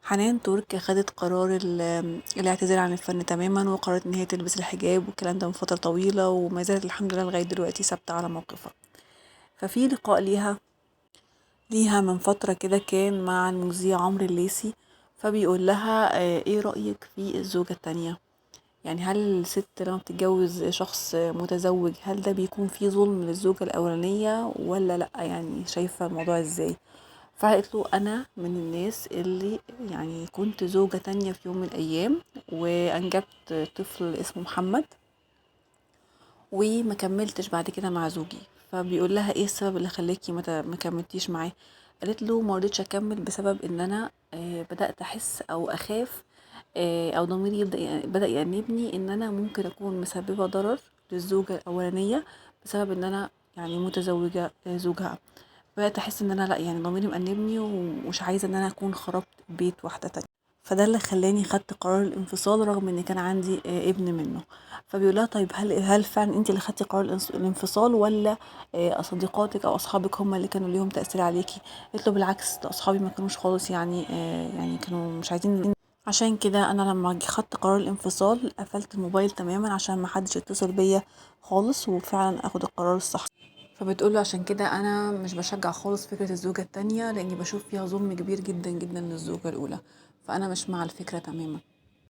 حنان ترك خدت قرار الاعتزال عن الفن تماما، وقررت ان هي تلبس الحجاب والكلام ده من فترة طويلة، وما زالت الحمد لله لغاية دلوقتي ثابتة على موقفها. ففي لقاء ليها من فترة كده كان مع المذيع عمرو الليثي، فبيقول لها ايه رأيك في الزوجة التانية؟ هل الست لما بتتجوز شخص متزوج هل ده بيكون فيه ظلم للزوجة الأولانية ولا لأ؟ شايفة الموضوع ازاي؟ فقالت له أنا من الناس اللي كنت زوجة تانية في يوم من الأيام، وأنجبت طفل اسمه محمد، وما كملتش بعد كده مع زوجي. فبيقول لها ايه السبب اللي خلاكي ما كملتيش معاه؟ قالت له ما رضيتش اكمل بسبب ان انا بدات احس او اخاف، او ضميري بدا يأنبني ان انا ممكن اكون مسببه ضرر للزوجه الاولانيه بسبب ان انا متزوجه زوجها. بدات احس ان انا لا، ضميري مأنبني ومش عايزه ان انا اكون خربت بيت واحده تانية، فده اللي خلاني خدت قرار الانفصال رغم ان كان عندي ابن منه. فبيقول لها طيب هل فعلا انت اللي خدتي قرار الانفصال ولا صديقاتك او اصحابك هم اللي كانوا ليهم تاثير عليكي؟ قالت له بالعكس، ده اصحابي ما كانوش خالص كانوا مش عايزين، عشان كده انا لما خدت قرار الانفصال قفلت الموبايل تماما عشان ما حدش يتصل بيا خالص، وفعلا اخد القرار الصح. فبتقول له عشان كده انا مش بشجع خالص فكرة الزوجة التانية، لاني بشوف فيها ظلم كبير جدا جدا للزوجة الاولى، فانا مش مع الفكرة تماما.